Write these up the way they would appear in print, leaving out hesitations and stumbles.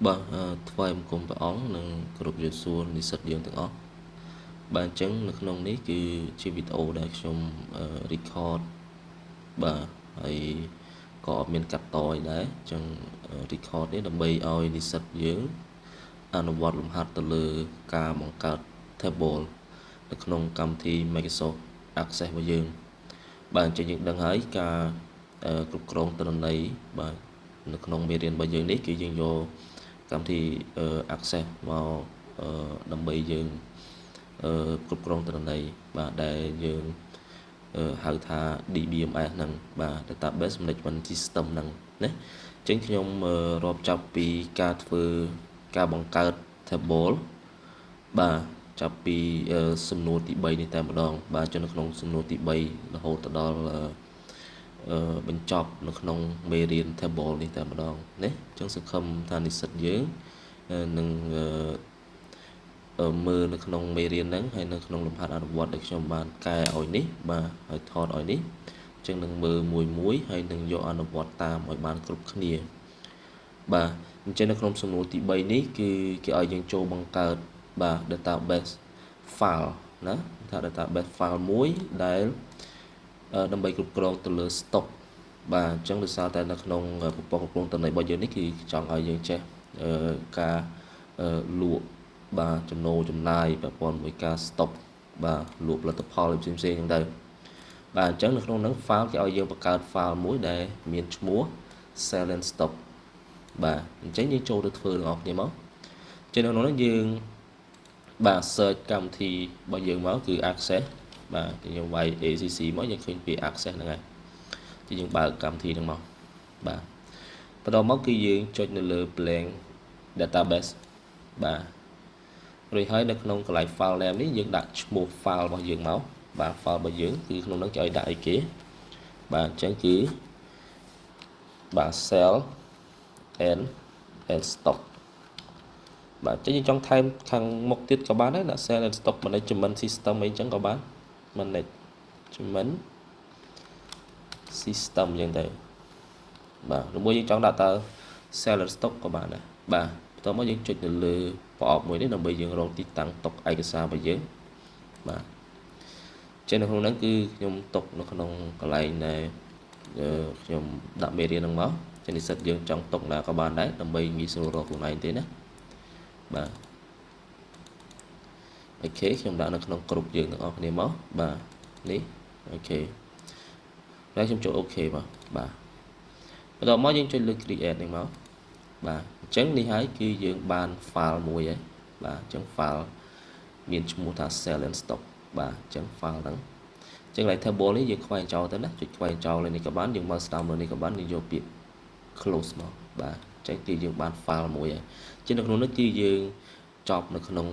បាទថ្វាយបង្គំព្រះអង្គនិងគោរពជំរាបសួរនិស្សិតយើងទាំងអស់បាទអញ្ចឹងនៅក្នុងនេះគឺជាវីដេអូដែលខ្ញុំ record បាទហើយក៏អត់មានកាត់តអីដែរអញ្ចឹង record នេះដើម្បីឲ្យនិស្សិតយើងអនុវត្តលំហាត់ទៅលើការបង្កើត table នៅក្នុងកម្មវិធី Microsoft Access របស់យើងបាទអញ្ចឹងយើងដឹងហើយការគ្រប់គ្រងទិន្នន័យបាទនៅក្នុងមេរៀនរបស់យើងនេះគឺយើងយកកម្មវិធី Access មកដើម្បីយើងគ្រប់គ្រងទិន្នន័យបាទដែលយើងហៅថា DBMS ហ្នឹងបាទ Database Management System ហ្នឹងណាអញ្ចឹងខ្ញុំរាប់ចាប់ពីការធ្វើការបង្កើត table បាទចាប់ពីសំណួរទី3នេះតែម្ដង បាទចុះនៅក្នុងសំណួរទី3រហូតទៅដល់បញ្ចប់នៅក្នុងមេរៀន table នេះតែម្ដងណាអញ្ចឹងសង្ឃឹមថានិស្សិតយើងនឹងមើលនៅក្នុងមេរៀនហ្នឹងហើយនៅក្នុងលំហាត់អនុវត្តដែលខ្ញុំបានកែឲ្យនេះបាទហើយថតឲ្យនេះអញ្ចឹងនឹងមើលមួយមួយហើយនឹងយកអនុវត្តតាមឲ្យបានគ្រប់គ្នាបាទអញ្ចឹងនៅក្នុងសំណួរទី3នេះគឺគេឲ្យយើងចូលបង្កើតបាទ database file ណាថា database file មួយដែលដើម្បីគ្រប់គ្រងទៅលើ stock បាទអញ្ចឹងដោយសារតែនៅក្នុងប្រព័ន្ធគ្រប់គ្រងទិន្នន័យរបស់យើងនេះគឺចង់ឲ្យយើងចេះការលក់បាទចំណូលចំណាយពាក់ព័ន្ធមួយការ stock បាទលក់ផលិតផលផ្សេងផ្សេងហ្នឹងទៅបាទអញ្ចឹងនៅក្នុងហ្នឹង file គេឲ្យយើងបង្កើត file មួយដែលមានឈ្មោះ sell and stock បាទអញ្ចឹងយើងចូលទៅធ្វើទាំងអស់គ្នាមកចឹងនៅក្នុងហ្នឹងយើងបាទ search កម្មវិធីរបស់យើងមកគឺ access បាទយើងវាយ ACC មកយើងឃើញពាក្យ access ហ្នឹងហើយជាយើងបើកកម្មវិធីហ្នឹងមកបាទបន្តមកគឺយើងចុចនៅលើ blank database បាទរួចហើយនៅក្នុងកន្លែង file name នេះយើងដាក់ឈ្មោះ file របស់យើងមកបាទ file របស់យើងគឺក្នុងនោះគេឲ្យដាក់អីគេបាទអញ្ចឹងគឺបាទ sell and stock បាទអញ្ចឹងយើងចង់ថែមខាងមុខទៀតក៏បានដែរដាក់ sell and stock management system អីចឹងក៏បាន management system អញ្ចឹងទៅបាទឬមួយយើងចង់ដាក់តើ sell and stock ក៏បានដែរបាទបន្ទាប់មកយើងចុចនៅលើប្រអប់មួយនេះដើម្បីយើងរកទីតាំងទុកឯកសាររបស់យើងបាទចឹងនៅក្នុងហ្នឹងគឺខ្ញុំទុកនៅក្នុងកន្លែងដែលខ្ញុំដាក់មេរៀនហ្នឹងមកចឹងនិស្សិតយើងចង់ទុកណាក៏បានដែរដើម្បីងាយស្រួលរកខ្លួនឯងទេណាបាទ OK ខ្ញុំដាក់នៅក្នុងក្រុមយើងទាំងអស់គ្នាមកបាទនេះ OK ហើយខ្ញុំចូល OK មកបាទបន្ទាប់មកយើងចុចលើ create នេះមកបាទអញ្ចឹងនេះហើយគឺយើងបាន file មួយហើយបាទអញ្ចឹង file មានឈ្មោះថា sell and stock បាទអញ្ចឹង file ហ្នឹងអញ្ចឹង like table នេះយើងខ្វែងចោលទៅណាចុចខ្វែងចោលនេះក៏បានយើងមកស្ដាំលើនេះក៏បានយើងយកពាក្យ close មកបាទអញ្ចឹងគឺយើងបាន file មួយហើយអញ្ចឹងនៅក្នុងនេះគឺយើងចប់នៅក្នុង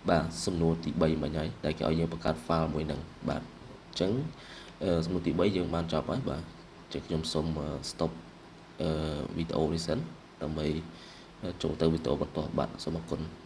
បាទសំណួរទី3មិញហើយដែលគេឲ្យយើងបង្កើត file មួយហ្នឹងបាទអញ្ចឹងសំណួរទី3យើងបានចប់ហើយបាទអញ្ចឹងខ្ញុំសូម stop វីដេអូនេះសិនដើម្បីចូលទៅវីដេអូបន្តបាទសូមអរគុណ។